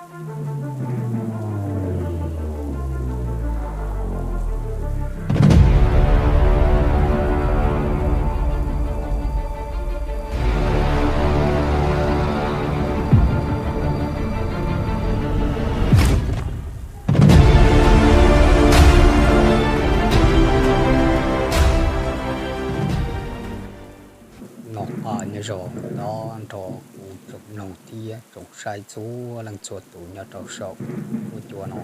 Noj qab nyob zoo tag nrho kuv tsoom mloog thiab tsoom saib txhua leej txhua tus nyob rau saum huab cua no.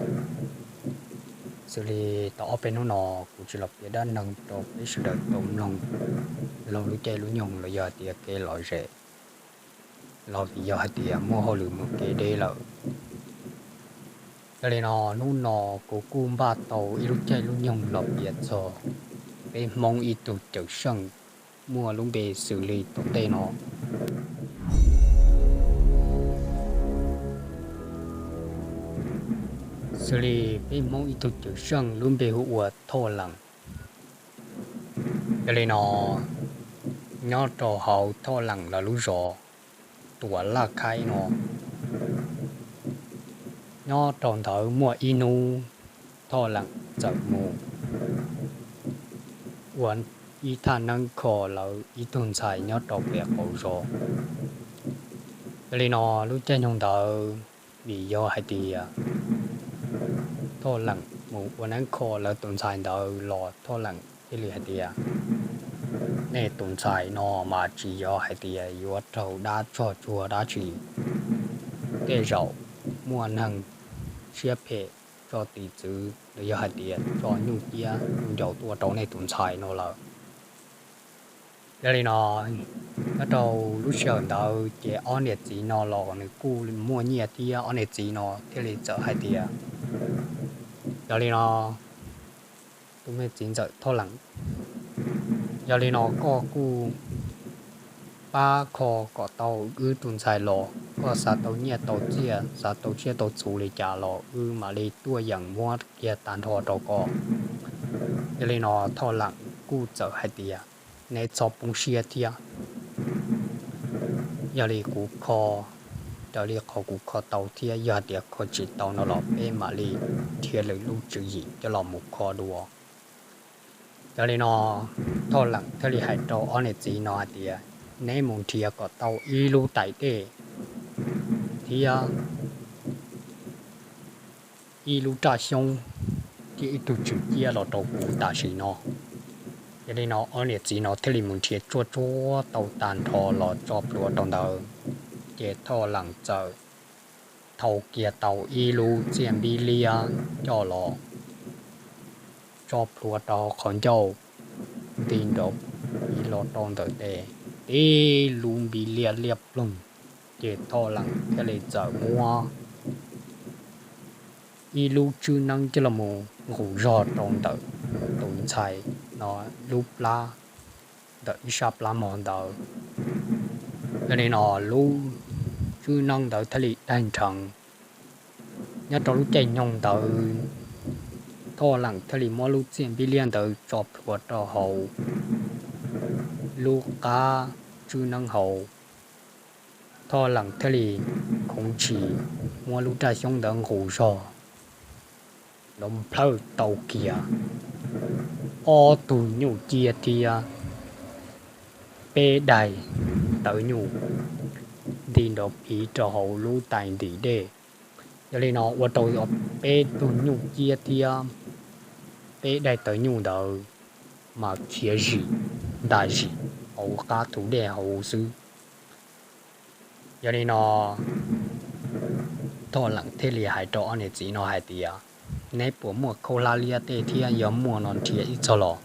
Xws li tau ob peb hnub no kuv tsis los piav dab neeg rau peb sawv daws tau mloog laug lub caij lub nyoog los yog hais tias kev lom zem, los vim yog hais tias muaj hauj lwm mus kev deb lawm. Yog li no, hnub no kuv kuj npaj tau ib lub caij lub nyoog los piav txog peb Hmoob ib tug cawm seej muaj lub npe xws li tom ntej no. Xws li peb Hmoob ib tug cawm seej lub npe hu ua Thoj Leem. Yog li no, nyob rau hauv Thoj Leem lawv lub zos Tuam Laj Khaib no, nyob rau ntawd muaj ib hnub Thoj Leem txawm mus ua ib thaj neeb kho lawv ib tug ntxhais nyob rau pem qaum zos. Yog li no, lub caij nyoog ntawd vim yog hais tias Thoj Leem mus ua neeb kho lawv tus ntxhais ntawd los Thoj Leem thiaj li hais tias, nej tus ntxhais no mas tsis yog hais tias yuav raug dab tsog tsuag dab tsi. Tej zaum muaj neeg siab phem tso tim txwv los yog hais tias tso nyuj ciab nyuj ncaus tuaj rau nej tus ntxhais no lawm. Yog li no, nyob rau lub sij hawm ntawd ces ob niam txiv no los nws kuj muaj nyiaj thiab, ob niam txiv no thiaj li txawm hais tias, yog li no, tus me txiv ntxawm Thoj Leem, yog li no koj kuj pab kho kom tau wb tus ntxhais los, koj xav tau nyiaj tau txiaj, xav tau tsiaj tau txhu li cas los wb mam li tuaj yeem muab kiag tag nrho rau koj. Yog li no Thoj Leem kuj txawm hais tias, neb txhob poob siab thiab. Yog li kuv kho raws li qhov kuv kho tau thiab, yog hais tias kho tsis tau no los peb mam li nrhiav lwm lub tswv yim coj los mus kho dua. Yog li no Thoj Leem thiaj li hais rau ob niam txiv no hais tias, neb mus nrhiav kom tau ib lub tais dej thiab ib lub raj xyoob thiab ib tug tswm ciab los rau kuv tam sim no. Yog li no ob niam txiv no thiaj li mus nrhiav tsuaj tsuab tau tag nrho los tso plhuav rau ntawd, ces Thoj Leem txawm thau kiag tau ib lub txiaj npib liab coj los tso plhuav rau qhov ncauj, nti nraud piv los rau ntawm tes, tib lub npib liab liab ploog, ces Thoj Leem thiaj li txawm muab ib lub tswb neeb coj los mus nqus zog rau ntawm tus ntxhais no lub plab, ntawm ib sab plab mog ntawd. Yog li no lub tswb neeb ntawd thiaj li daig nrheev. Nyob rau lub caij nyoog ntawd Thoj Leem thiaj li muab lub txiaj npib liab ntawd tso plhuav rau hauv lub qab tswb neeb hauv. Thoj Leem thiaj li khoov ntshis muab lub raj xyoob ntawd nqus zog, nrov nplhawj tau kiag ob tug nyuj ciab thiab peb daim tawv nyuj nti nrov piv rau hauv lub tais ntim dej. Yog li no ua rau peb tug nyuj ciab thiab peb daim tawv nyuj ntawd mas khiav zim ntas zim hauv qab tus dej hauv xwb. Yog li no Thoj Leem thiaj li hais rau ob niam txiv no hais tias, neb puas muaj khaub hlab liab tej thiab, yog muaj no nrhiav ib txog los.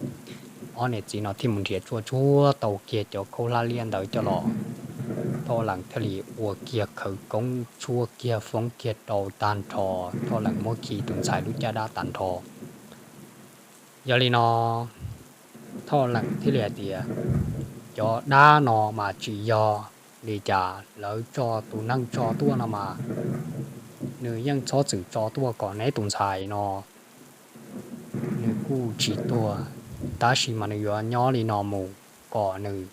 Ob niam txiv no thiaj mus nrhiav tsuaj tsuab tau kiag cov khaub hlab liab ntawd coj los. Thoj Leem thiaj li ua kiag khawv koob tshuab kiag foob kiag rau tag nrho, Thoj Leem muab khi tus ntxhais lub caj dab tag nrho. Yog li no Thoj Leem thiaj li hais tias, cov dab no mas tsis yog li cas, lawv tso tus neeg tso tuaj no mas nws yeej txhob txwm tso tuaj kom neb tus ntxhais no nws kuj tsis tuag, tab sis mas nws yuav nyob li no mus kom nws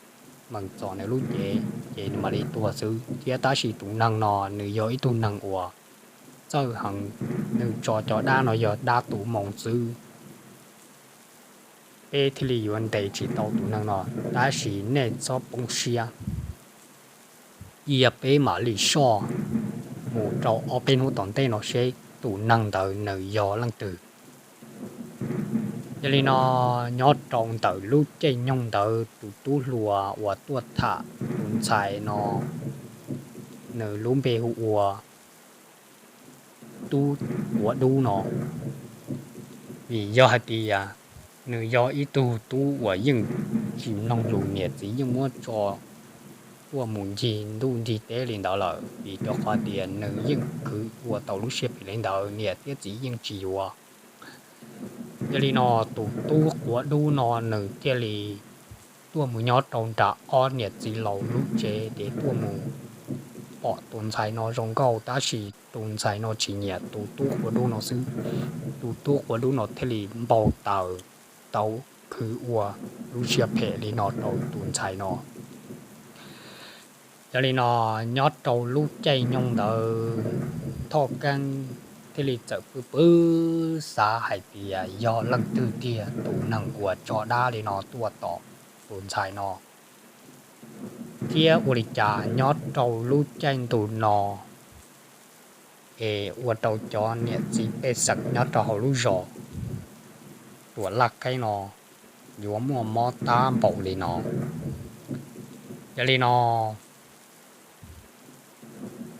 meem txom nws lub cev ces nws mam li tuag xwb. Thiab tab sis tus neeg no nws yog ib tug neeg uas txawj heev, nws tso cov dab no yog dab tus moos xwb. Peb thiaj li yuav ntes tsis tau tus neeg no, tab sis nej txhob poob siab, cia peb mam li soj mus rau ob peb hnub tom ntej no seb tus neeg ntawd nws yog leej twg. Yog li no, nyob rau ntawm lub caij nyoog ntawd tus tub hluas uas tuaj tham tus ntxhais no, nws lub npe hu ua Tub Quav Dub no. Vim yog hais tias nws yog ib tug tub uas yeej tsis mloog lus niam txiv, yeej muab tso tuaj mus ncig ntuj ncig teb li ntawd lawm, vim rau qhov tias nws yeej khwv ua tau lub siab phem li ntawd, niam thiab txiv yeej tsis yuav. Yog li no, tus Tub Quav Dub no nws thiaj li tuaj mus nyob rau nram ob niam txiv laus lub tsev, ces tuaj mus pom tus ntxhais no zoo nkauj, tab sis tus ntxhais no tsis nyiam tus Tub Quav Dub no xwb. Tus Tub Quav Dub no thiaj li npau taws tau khwv ua lub siab phem li no rau tus ntxhais no. Yog li no, nyob rau lub caij nyoog ntawd, Thoj Keeb thiaj li txawm pw pw xav hais tias yog leej twg tiag tus neeg uas tso dab li no tuaj tom tus ntxhais no, thiab ua li cas nyob rau lub caij ntus no es ua rau cov niam txiv pej xeem nyob rau hauv lub zos Tuam Laj Qeeb no yuav muaj mob tab npaum li no. Yog li no,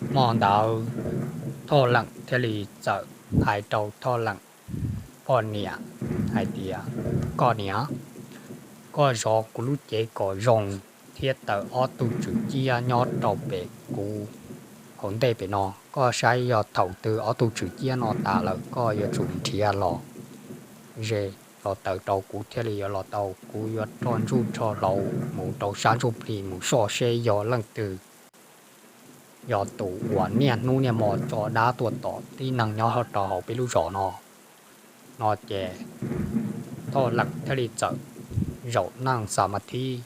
hmo ntawd Thoj Leem thiaj li txawm hais rau Thoj Leem poj niam hais tias, Koj niam, koj zov kuv lub cev kom zoo thiab taws ob tug tswm ciab nyob rau pem kuv hauv ntej pem no, koj saib yog thaum twg ob tug tswm ciab no tas lawm koj yuav tsum nrhiav los ze los taws rau kuv thiaj li yuav los tau. Kuv yuav rho ntsuj rho hlauv mus rau sab ntsuj plig mus soj seb yog leej twg yog tus uas niaj hnub niaj hmo tso dab tuaj tom tib neeg nyob rau hauv peb lub zos no. No ces Thoj Leem thiaj li txawm zaum neej xa ma thib,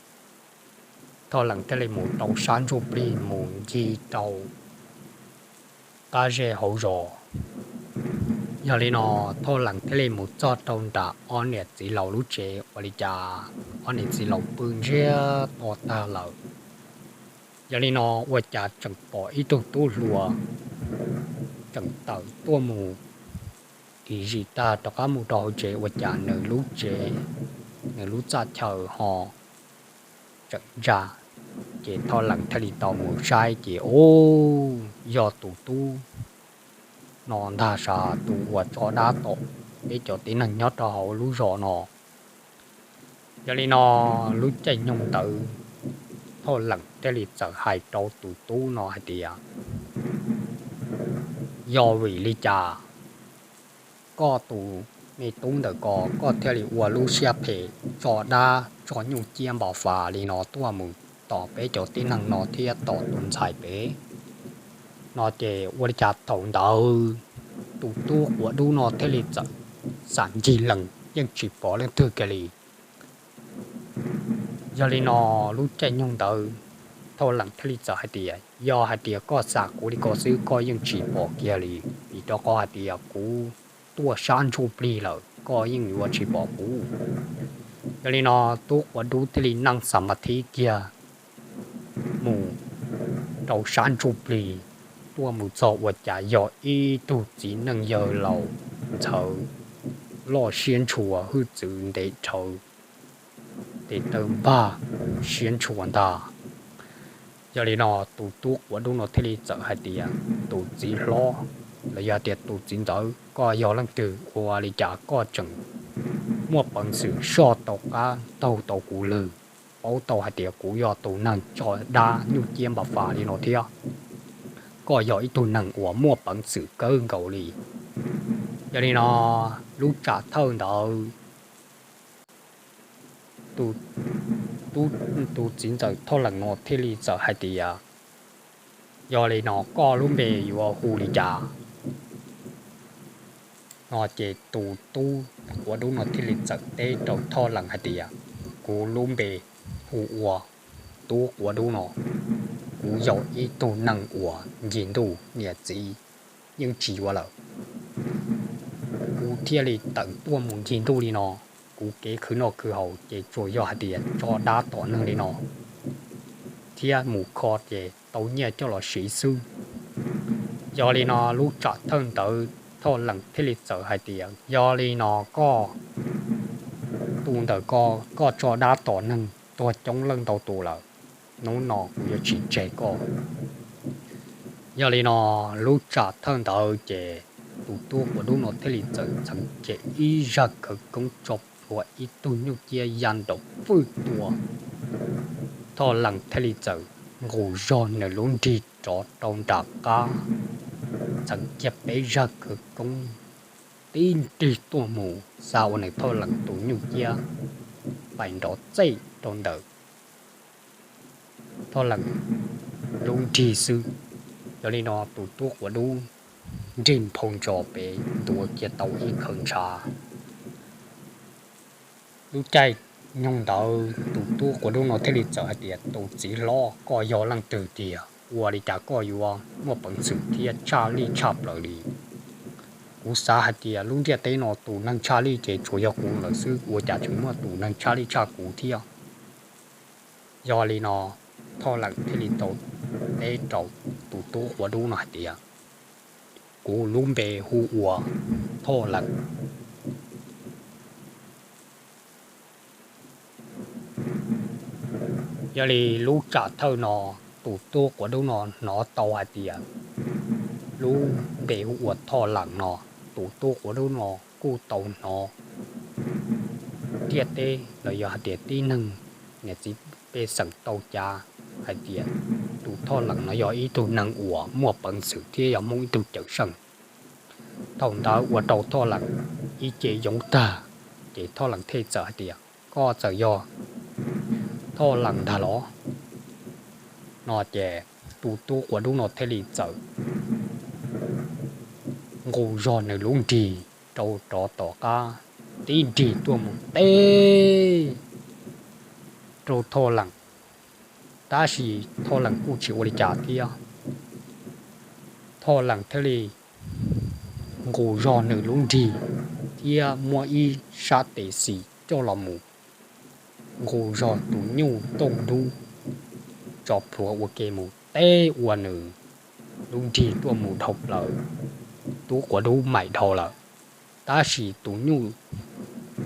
Thoj Leem thiaj li mus rau sab ntsuj plig mus ncig rau qab zej hauv zos. Yog li no, Thoj Leem thiaj li mus txog rau nram ob niam txiv laus lub tsev, ua li cas ob niam txiv laus pw ntsiag to tag lawm. Yog li no, ua cas tseem pom ib tug tub hluas tseem tawm tuaj mus dim zim tag rov qab mus rau hauv tsev, ua cas nws lub tsev, nws lub txaj chaw ho tseem ntsa. Ces Thoj Leem thiaj li tau mus saib ces, ub, yog tus tub no ntag sav, tus uas tso dab tom peb cov tib neeg nyob rau hauv lub zos no. Yog li no, lub caij nyoog ntawd Thoj Leem thiaj li txawm hais rau tus tub no hais tias, yog vim li cas koj tus me tub ntawm ko koj thiaj li ua lub siab phem tso dab tso nyuj ciab npau fas li no tuaj mus tom peb cov tib neeg no thiab tom tus ntxhais pem? No ces ua li cas thaum ntawd tus tub quav dub no thiaj li txawm xam ncig lees yeej tsis pom leej twg kiag li. Yog li no, lub caij nyoog ntawd Thoj Leem thiaj li txawm hais tias, yog hais tias koj xam kuv li ko xwb koj yeej tsis pom kiag li, vim rau qhov hais tias kuv tuaj sab ntsuj plig lawm koj yeej yuav tsis pom kuv. Yog li no, tub quav dub thiaj li neej xam mas thib kiag mus rau sab ntsuj plig, tuaj mus txog ua cas yog ib tug txiv neej yawg laus ntxhawv loj siab ntshua hwj txwv ntev dhawv, tes taw npag siab ntshua ntag. Yog li no, tus tub quav dub no thiaj li txawm hais tias, tus txiv hlob los yog tias tus txiv ntxawm, koj yog leej twg ua li cas koj tseem muaj peev xwm soj tau qab ntaug tau kuv lwg, paub tau hais tias kuv yog tus neeg tso dab nyuj ciab npau fas li no thiab? Koj yog ib tug neeg uas muaj peev xwm kawg nkaus li. Yog li no, lub tsam thawj ntawd tus txiv ntxawm Thoj Lees no thiaj li txawm hais tias, yog li no koj lub npe yuav hu li cas? No ces tus tub quav dub no thiaj li txawm teb rau Thoj Lees hais tias, kuv lub npe hu ua tub quav dub no, kuv yog ib tug neeg uas ncig ntuj niam txiv yeej tsis yuav lawm. Kuv thiaj li tawm tuaj mus ncig ntuj li no. Kuv kev khwv noj khwv haus ces tsuas yog hais tias tso dab tom neeg li no thiab mus kho ces tau nyiaj coj los siv xwb. Yog li no lub tsam thawj ntawd Thoj Leem thiaj li txawm hais tias, Yog li no koj, tus ntawm ko, koj tso dab tom neeg tuag coob leej ntau tus lawm, hnub no kuv yuav tsis tseg koj. Yog li no lub tsam thawj ntawd ces tus tub quav dub no thiaj li txawm txheev kiag ib zaj khawv koob tso plhuav ib tug nyuj ciab ya nraum fwj tua. Thoj Leem thiaj li txawm nqus zog nws lub nrig rov rau nram qab, txheev kiag peb zaj khawv koob tib nrig tuaj mus xa ua nws Thoj Leem tus nyuj ciab pais nrov txej rau ntawm Thoj Leem lub nrig xwb. Yog li no tus tub quav dub nrig nphau ntsos pem ntuav kiag tau ib khawv ntshav. Lub caij nyoog ntawd tus tub quav dub no thiaj li txawm hais tias, Tus txiv hlob, koj yog leej twg tiag? Ua li cas koj yuav muaj peev xwm thiab tshaj lij tshaj plaws li? Kuv xav hais tias lub ntiaj teb no tus neeg tshaj lij ces tsuas yog kuv lawm xwb, ua cas tseem muaj tus neeg tshaj lij tshaj kuv thiab? Yog li no Thoj Leem thiaj li tau teb rau tus tub quav dub no hais tias, Kuv lub npe hu ua Thoj Leem. Yog li lub tsam thawj no tus tub quav dub no hnov tau hais tias lub npe hu ua Thoj Leem no, tus tub quav dub no kuj tau hnov ntiaj teb los yog hais tias tib neeg niam txiv pej xeem tau cav hais tias tus Thoj Leem no yog ib tug neeg uas muaj peev xwm thiab yog Hmoob ib tug cawm seej. Thaum ntawd ua rau Thoj Leem ib ce yoov tag, ces Thoj Leem thiaj txawm hais tias, Koj txawm yog Thoj Leem ntag los? No ces tus tub quav dub no thiaj li txawm nqus zog nws lub nrig rau rov tom qab, tib nrig tuaj mus teb rau Thoj Leem, tab sis Thoj Leem kuj tsis ua li cas thiab. Thoj Leem thiaj li nqus zog nws lub nrig thiab muab ib sab tes xis coj los mus nqus zog tus nyuj tooj dub tso plhuav ua ke mus teb ua nws lub nrig tuaj mus dhau plaws, tub quav dub maim dhau lawm. Tab sis tus nyuj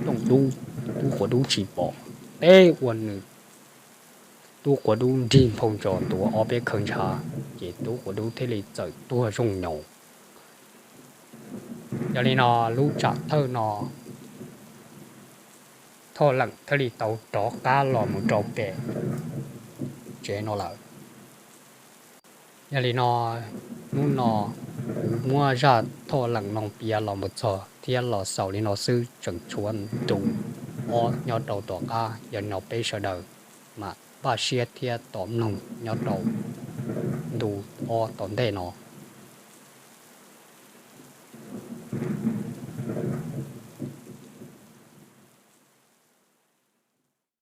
tooj dub, tub quav dub tsis pom, teb ua nws tub quav dub nrig nphau ntsos ntuav ob peb khawv ntshav, ces tub quav dub thiaj li txawm tuag zoo nyoos. Yog li no lub tsam thawj no Thoj Leem thiaj li tau rov qab los mus rau pem tsev no lawm. Yog li no hnub no kuv muab zaj Thoj Leem no piav los mus txog thiab los xaus li no xwb, tseem tshuav ntu ob nyob rau tom qab. Yog li no peb sawv daws mam npaj siab thiab tos mloog nyob rau ntu ob tom ntej no.